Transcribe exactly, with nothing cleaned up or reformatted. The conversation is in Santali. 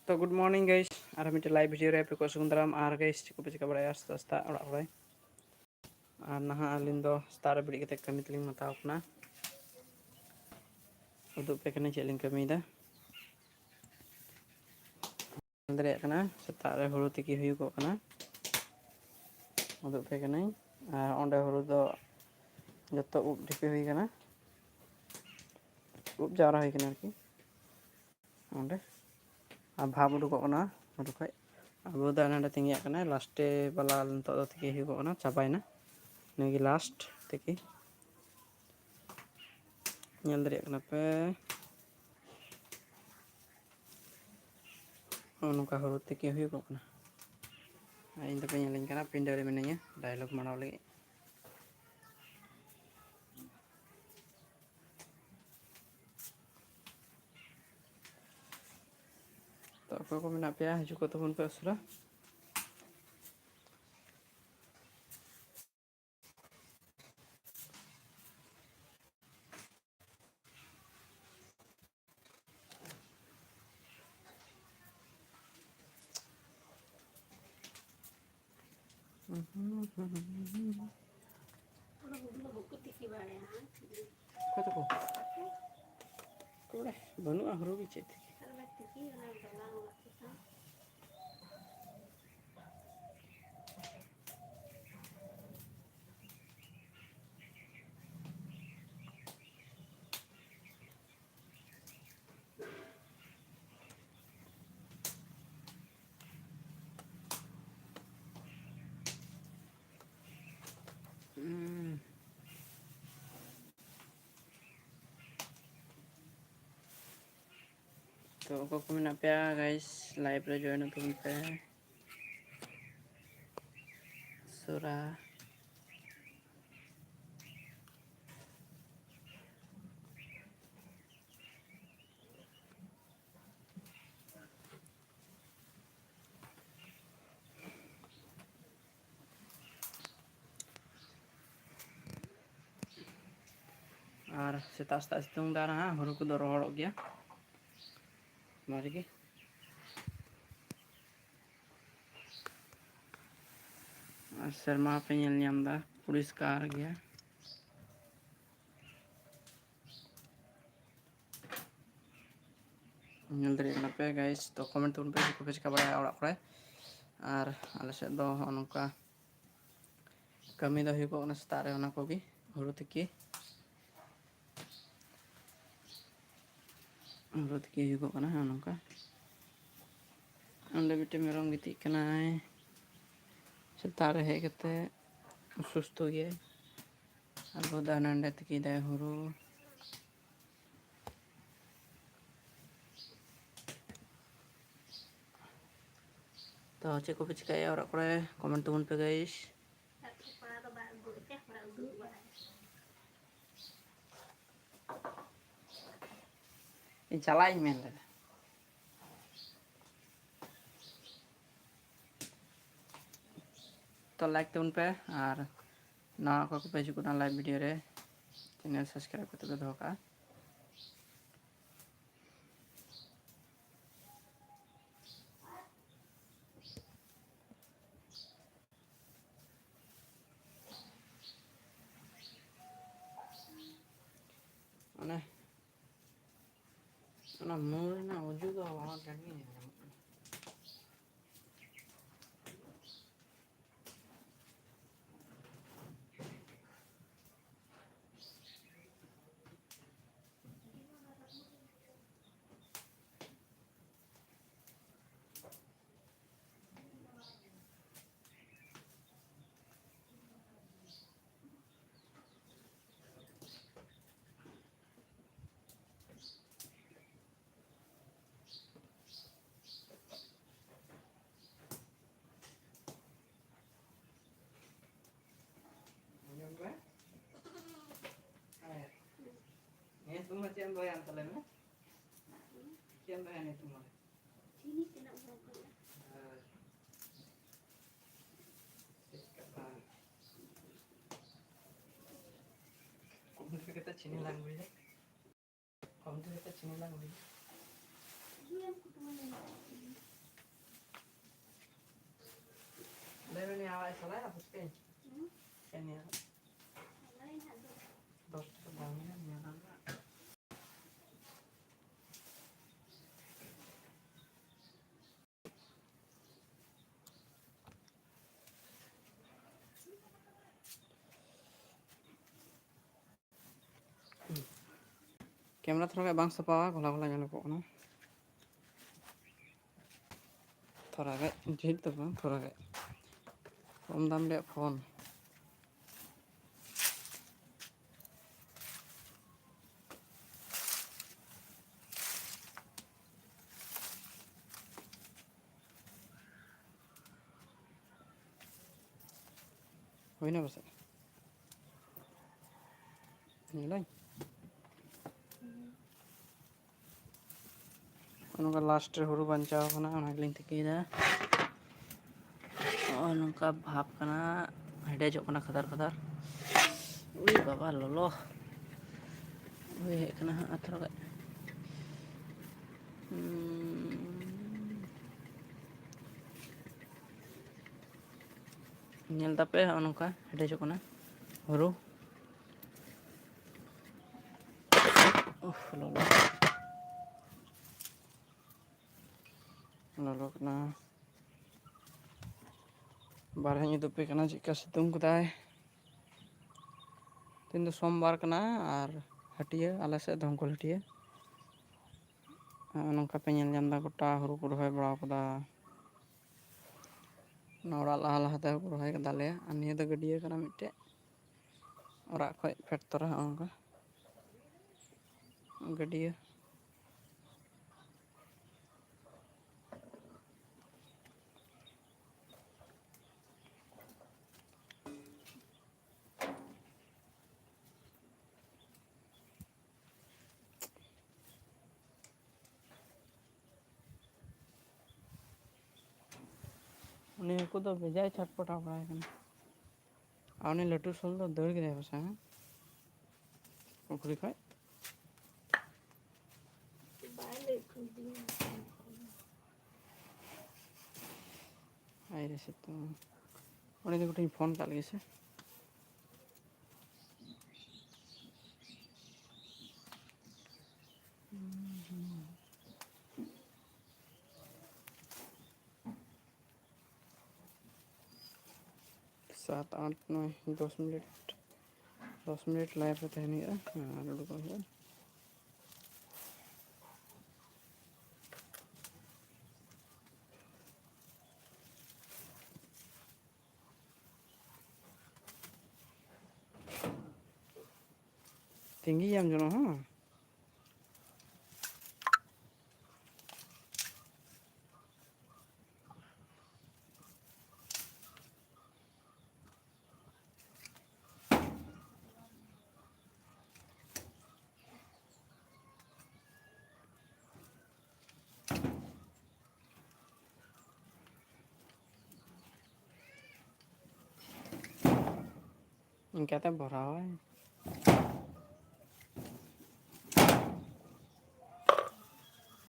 ᱛᱚ, good morning guys, ᱟᱨ ᱢᱤᱫᱴᱮᱱ live video ᱨᱮ ᱟᱯᱮ ᱠᱚ ᱥᱟᱹᱜᱩᱱ ᱫᱟᱨᱟᱢ᱾ ᱟᱨ guys, ᱪᱮᱫ ᱠᱚᱯᱮ ᱪᱤᱠᱟᱹ ᱵᱟᱲᱟᱭᱟ ᱥᱮᱛᱟᱜ ᱥᱮᱛᱟᱜ ᱚᱲᱟᱜ ᱠᱚᱨᱮ? ᱟᱨ ᱱᱟᱦᱟᱜ ᱟᱹᱞᱤᱧ ᱫᱚ ᱥᱮᱛᱟᱜ ᱨᱮ ᱵᱮᱨᱮᱫ ᱠᱟᱛᱮ ᱠᱟᱹᱢᱤ ᱛᱮᱞᱤᱧ ᱢᱟᱛᱟᱣ ᱠᱟᱱᱟ᱾ ᱩᱫᱩᱜ ᱯᱮ ᱠᱟᱹᱱᱟᱹᱧ ᱪᱮᱫ ᱞᱤᱧ ᱠᱟᱹᱢᱤᱭᱮᱫᱟ᱾ ᱧᱮᱞ ᱫᱟᱲᱮᱭᱟᱜ ᱠᱟᱱᱟ, ᱥᱮᱛᱟᱜ ᱨᱮ ᱦᱩᱲᱩ ᱛᱤᱠᱤ ᱦᱩᱭᱩᱜᱚᱜ ᱠᱟᱱᱟ᱾ ᱩᱫᱩᱜ ᱯᱮ ᱠᱟᱹᱱᱟᱹᱧ᱾ ᱟᱨ ᱚᱸᱰᱮ ᱦᱩᱲᱩ ᱫᱚ ᱡᱚᱛᱚ ᱩᱵ ᱰᱷᱤᱯᱤ ᱦᱩᱭ ᱠᱟᱱᱟ, ᱩᱵ ᱡᱟᱣᱨᱟ ᱦᱩᱭ ᱠᱟᱱᱟ ᱟᱨᱠᱤ ᱚᱸᱰᱮ᱾ ᱟᱨ ᱵᱷᱟᱯ ᱩᱰᱩᱠᱚᱜ ᱠᱟᱱᱟ ᱦᱩᱲᱩ ᱠᱷᱚᱡ᱾ ᱟᱵᱚ ᱫᱚ ᱱᱚᱰᱮ ᱛᱤᱸᱜᱤᱭᱟᱜ ᱠᱟᱱᱟ, ᱞᱟᱥᱴᱮ ᱵᱟᱞᱟ ᱱᱤᱛᱚᱜ ᱫᱚ ᱛᱤᱠᱤ ᱦᱩᱭᱩᱜᱚᱜ ᱠᱟᱱᱟ, ᱪᱟᱵᱟᱭᱮᱱᱟ᱾ ᱱᱤᱭᱟᱹ ᱜᱮ ᱞᱟᱥᱴ ᱛᱤᱠᱤ᱾ ᱧᱮᱞ ᱫᱟᱲᱮᱭᱟᱜ ᱠᱟᱱᱟ ᱯᱮ, ᱱᱚᱜᱼᱚ ᱱᱚᱝᱠᱟ ᱦᱩᱲᱩ ᱛᱤᱠᱤ ᱦᱩᱭᱩᱜᱚᱜ ᱠᱟᱱᱟ᱾ ᱟᱨ ᱤᱧ ᱫᱚᱯᱮ ᱧᱮᱞᱤᱧ ᱠᱟᱱᱟ, ᱯᱤᱸᱰᱟᱹ ᱨᱮ ᱢᱤᱱᱟᱹᱧᱟ dialogue ᱢᱟᱨᱟᱣ ᱞᱟᱹᱜᱤᱫ᱾ ᱛᱚ, ᱚᱠᱚᱭ ᱠᱚ ᱢᱮᱱᱟᱜ ᱯᱮᱭᱟ, ᱦᱤᱡᱩᱜ ᱠᱚ ᱛᱟᱵᱚᱱ ᱯᱮ ᱩᱥᱟᱹᱨᱟ᱾ ᱚᱠᱚᱭ ᱛᱟᱠᱚ? ᱚᱠᱚᱭ ᱵᱟᱹᱱᱩᱜᱼᱟ, ᱦᱩᱲᱩ ᱜᱮ ᱪᱮᱫ ᱛᱮᱜᱮ? ᱛᱚ, ᱚᱠᱚᱭ ᱠᱚ ᱢᱮᱱᱟᱜ ᱯᱮᱭᱟ guys, live ᱨᱮ join ᱛᱟᱵᱚᱱ ᱯᱮ᱾ ᱥᱚᱨᱟ᱾ ᱟᱨ ᱥᱮᱛᱟᱜ ᱥᱮᱛᱟᱜ ᱥᱤᱛᱩᱝ ᱫᱟ ᱱᱟᱦᱟᱜ, ᱦᱩᱲᱩ ᱠᱚᱫᱚ ᱨᱚᱦᱚᱲᱚᱜ ᱜᱮᱭᱟ᱾ ᱢᱟᱨᱮ ᱜᱮ᱾ ᱟᱨ ᱥᱮᱨᱢᱟ ᱯᱮ ᱧᱮᱞ ᱧᱟᱢ ᱮᱫᱟ, ᱯᱚᱨᱤᱥᱠᱟᱨ ᱜᱮᱭᱟ᱾ ᱧᱮᱞ ᱫᱟᱲᱮᱭᱟᱜ ᱠᱟᱱᱟ ᱯᱮ guys, ᱛᱚ comment ᱛᱟᱵᱚᱱ ᱯᱮ ᱪᱮᱫ ᱠᱚᱯᱮ ᱪᱤᱠᱟᱹ ᱵᱟᱲᱟᱭᱟ ᱚᱲᱟᱜ ᱠᱚᱨᱮ᱾ ᱟᱨ ᱟᱞᱮ ᱥᱮᱫ ᱫᱚ ᱦᱚᱸᱜᱼᱚ ᱱᱚᱝᱠᱟ ᱠᱟᱹᱢᱤ ᱫᱚ ᱦᱩᱭᱩᱜᱚᱜ ᱠᱟᱱᱟ ᱥᱮᱛᱟᱜ ᱨᱮ ᱚᱱᱟ ᱠᱚᱜᱮ, ᱦᱩᱲᱩ ᱛᱤᱠᱤ᱾ ᱦᱩᱲᱩ ᱛᱤᱠᱤ ᱦᱩᱭᱩᱜᱚᱜ ᱠᱟᱱᱟ ᱦᱚᱸᱜᱼᱚ ᱱᱚᱝᱠᱟ᱾ ᱚᱸᱰᱮ ᱢᱤᱫᱴᱮᱱ ᱢᱮᱨᱚᱢ ᱜᱤᱛᱤᱡ ᱠᱟᱱᱟᱭ, ᱥᱮᱛᱟᱜ ᱨᱮ ᱦᱮᱡ ᱠᱟᱛᱮ ᱥᱩᱥᱛᱷᱚ ᱜᱮᱭᱟᱭ᱾ ᱟᱨ ᱵᱚᱫᱟ ᱱᱚᱸᱰᱮ ᱛᱤᱠᱤᱭᱮᱫᱟᱭ ᱦᱩᱲᱩ᱾ ᱛᱚ ᱪᱮᱫ ᱠᱚᱯᱮ ᱪᱤᱠᱟᱹᱭᱟ ᱚᱲᱟᱜ ᱠᱚᱨᱮ? Comment ᱛᱟᱵᱚᱱ ᱯᱮ guys᱾ ᱤᱧ ᱪᱟᱞᱟᱜ ᱤᱧ ᱢᱮᱱ ᱞᱮᱫᱟ᱾ ᱛᱚ like ᱛᱟᱵᱚᱱ ᱯᱮ, ᱟᱨ ᱱᱟᱣᱟ ᱚᱠᱚᱭ ᱠᱚᱯᱮ ᱦᱤᱡᱩᱜ ᱠᱟᱱᱟ live video ᱨᱮ, channel subscribe ᱠᱟᱛᱮ ᱯᱮ ᱫᱚᱦᱚ ᱠᱟᱜᱼᱟ᱾ ᱚᱱᱮ ᱚᱱᱟ ᱢᱩ ᱨᱮᱱᱟᱜ ᱩᱡᱩ ᱫᱚ ᱵᱟᱝ ᱴᱷᱤᱠ ᱜᱮ ᱧᱮᱞ ᱧᱟᱢᱚᱜ ᱠᱟᱱᱟ᱾ ᱟᱸᱡᱚᱢ ᱢᱮ᱾ ᱦᱮᱸ᱾ ᱱᱤᱭᱟᱹ ᱥᱚᱢᱚᱭ ᱪᱮᱫ ᱮᱢ ᱫᱚᱦᱚᱭᱟ ᱟᱢ ᱛᱟᱦᱞᱮ ᱢᱮ? ᱪᱮᱫ ᱮᱢ ᱫᱚᱦᱚᱭᱟ ᱱᱤᱭᱟᱹ ᱥᱚᱢᱚᱭ? ᱪᱤᱱᱤ ᱛᱤᱱᱟᱹᱜ ᱮᱢ ᱫᱚᱦᱚ ᱠᱟᱜᱼᱟ? ᱦᱮᱸ᱾ ᱪᱮᱫ ᱠᱟᱛᱷᱟ? ᱠᱚᱢ ᱰᱷᱮᱨ ᱠᱟᱛᱮ ᱪᱤᱱᱤ ᱞᱟᱝ ᱟᱹᱜᱩᱭᱟ᱾ ᱠᱚᱢ ᱰᱷᱮᱨ ᱠᱟᱛᱮ ᱪᱤᱱᱤ ᱞᱟᱝ ᱟᱹᱜᱩᱭᱟ᱾ ᱞᱟᱹᱭ ᱢᱮ, ᱱᱤᱭᱟᱹ ᱟᱲᱟᱜ ᱥᱟᱞᱟᱭᱟ? ᱠᱮᱢᱮᱨᱟ ᱛᱷᱚᱲᱟ ᱜᱟᱱ ᱵᱟᱝ ᱥᱟᱯᱷᱟᱣᱟ, ᱜᱷᱚᱞᱟ ᱜᱷᱚᱞᱟ ᱧᱮᱞᱚᱜᱚᱜ ᱠᱟᱱᱟ᱾ ᱛᱷᱚᱲᱟ ᱜᱟᱱ ᱡᱷᱤᱡ ᱫᱚ ᱵᱟᱝ, ᱛᱷᱚᱲᱟ ᱜᱟᱱ ᱠᱚᱢ ᱫᱟᱢ ᱨᱮᱭᱟᱜ ᱯᱷᱳᱱ᱾ ᱦᱩᱭᱱᱟ ᱯᱟᱥᱮᱡ? ᱧᱮᱞᱟᱹᱧ᱾ ᱱᱚᱝᱠᱟ ᱞᱟᱥᱴ ᱨᱮ ᱦᱩᱲᱩ ᱵᱟᱧᱪᱟᱣ ᱠᱟᱱᱟ, ᱚᱱᱟ ᱜᱮᱞᱤᱧ ᱛᱤᱠᱤᱭᱮᱫᱟ᱾ ᱱᱚᱜᱼᱚᱭ ᱱᱚᱝᱠᱟ ᱵᱷᱟᱵᱽ ᱠᱟᱱᱟ, ᱦᱮᱰᱮᱡᱚᱜ ᱠᱟᱱᱟ ᱠᱷᱟᱫᱟᱨ ᱠᱷᱟᱫᱟᱨ᱾ ᱩᱭ ᱵᱟᱵᱟ ᱞᱚᱞᱚ, ᱩᱭ ᱦᱮᱡ ᱠᱟᱱᱟ ᱦᱟᱸᱜ ᱟᱨ ᱛᱷᱚᱲᱟ ᱜᱟᱱ᱾ ᱩᱸ, ᱧᱮᱞ ᱫᱟᱯᱮ, ᱦᱚᱸᱜᱼᱚ ᱱᱚᱝᱠᱟ ᱦᱮᱰᱮᱡᱚᱜ ᱠᱟᱱᱟ ᱦᱩᱲᱩ᱾ ᱩᱯᱷ, ᱞᱚᱞᱚ᱾ ᱞᱚᱞᱚ ᱠᱟᱱᱟ᱾ ᱵᱟᱨᱦᱮᱧ ᱩᱫᱩᱜ ᱟᱯᱮ ᱠᱟᱱᱟ ᱪᱮᱫᱠᱟ ᱥᱤᱛᱩᱝ ᱠᱟᱫᱟᱭ᱾ ᱛᱮᱦᱮᱧ ᱫᱚ ᱥᱳᱢᱵᱟᱨ ᱠᱟᱱᱟ ᱟᱨ ᱦᱟᱹᱴᱭᱟᱹ ᱟᱞᱮ ᱥᱮᱫ ᱫᱷᱚᱝᱠᱚᱞ ᱦᱟᱹᱴᱭᱟᱹ᱾ ᱱᱚᱜᱼᱚ ᱱᱚᱝᱠᱟ ᱯᱮ ᱧᱮᱞ ᱧᱟᱢ ᱮᱫᱟ, ᱜᱚᱴᱟ ᱦᱩᱲᱩ ᱠᱚ ᱨᱚᱦᱚᱭ ᱵᱟᱲᱟ ᱠᱟᱫᱟ᱾ ᱚᱱᱟ ᱚᱲᱟᱜ ᱞᱟᱦᱟ ᱞᱟᱦᱟ ᱛᱮ ᱦᱩᱲᱩ ᱨᱚᱦᱚᱭ ᱠᱟᱫᱟ ᱞᱮ᱾ ᱟᱨ ᱱᱤᱭᱟᱹ ᱫᱚ ᱜᱟᱹᱰᱭᱟᱹ ᱠᱟᱱᱟ ᱢᱤᱫᱴᱮᱡ, ᱚᱲᱟᱜ ᱠᱷᱚᱡ ᱯᱷᱮᱰ ᱛᱚᱨᱟ ᱦᱚᱸᱜᱼᱚ ᱱᱚᱝᱠᱟ ᱜᱟᱹᱰᱭᱟᱹ᱾ ᱩᱱᱤ ᱦᱟᱹᱠᱩ ᱫᱚ ᱵᱮᱡᱟᱭ ᱪᱷᱟᱴᱯᱚᱴᱟᱣ ᱵᱟᱲᱟᱭ ᱠᱟᱱᱟ᱾ ᱟᱨ ᱩᱱᱤ ᱞᱟᱹᱴᱩ ᱥᱳᱞ ᱫᱚ ᱫᱟᱹᱲ ᱠᱮᱫᱟᱭ ᱯᱟᱥᱮ, ᱦᱮᱸ? ᱯᱩᱠᱷᱨᱤ ᱠᱷᱚᱡ᱾ ᱵᱟᱭ ᱞᱟᱹᱭ ᱠᱩᱞᱤᱫᱤᱧᱟ᱾ ᱦᱟᱭ ᱨᱮ ᱥᱤᱛᱩᱝ᱾ ᱩᱱᱤ ᱫᱚ ᱠᱟᱹᱴᱤᱡ ᱤᱧ ᱯᱷᱳᱱ ᱠᱟᱜ ᱞᱮᱜᱮ ᱥᱮ᱾ ᱥᱟᱛ, ᱟᱴ, ᱱᱚᱭ, ᱫᱚᱥ ᱢᱤᱱᱤᱴ, ᱫᱚᱥ ᱢᱤᱱᱤᱴ ᱞᱟᱭᱤᱵᱷ ᱨᱮ ᱛᱟᱦᱮᱱ ᱦᱩᱭᱩᱜᱼᱟ ᱟᱨ ᱩᱰᱩᱠᱚᱜ ᱦᱩᱭᱩᱜᱼᱟ᱾ ᱛᱤᱸᱜᱤᱭᱟᱢ ᱡᱚᱱᱚᱜ ᱦᱚᱸ᱾ ᱤᱱᱠᱟᱹᱛᱮ ᱵᱷᱚᱨᱟᱣᱟᱭ᱾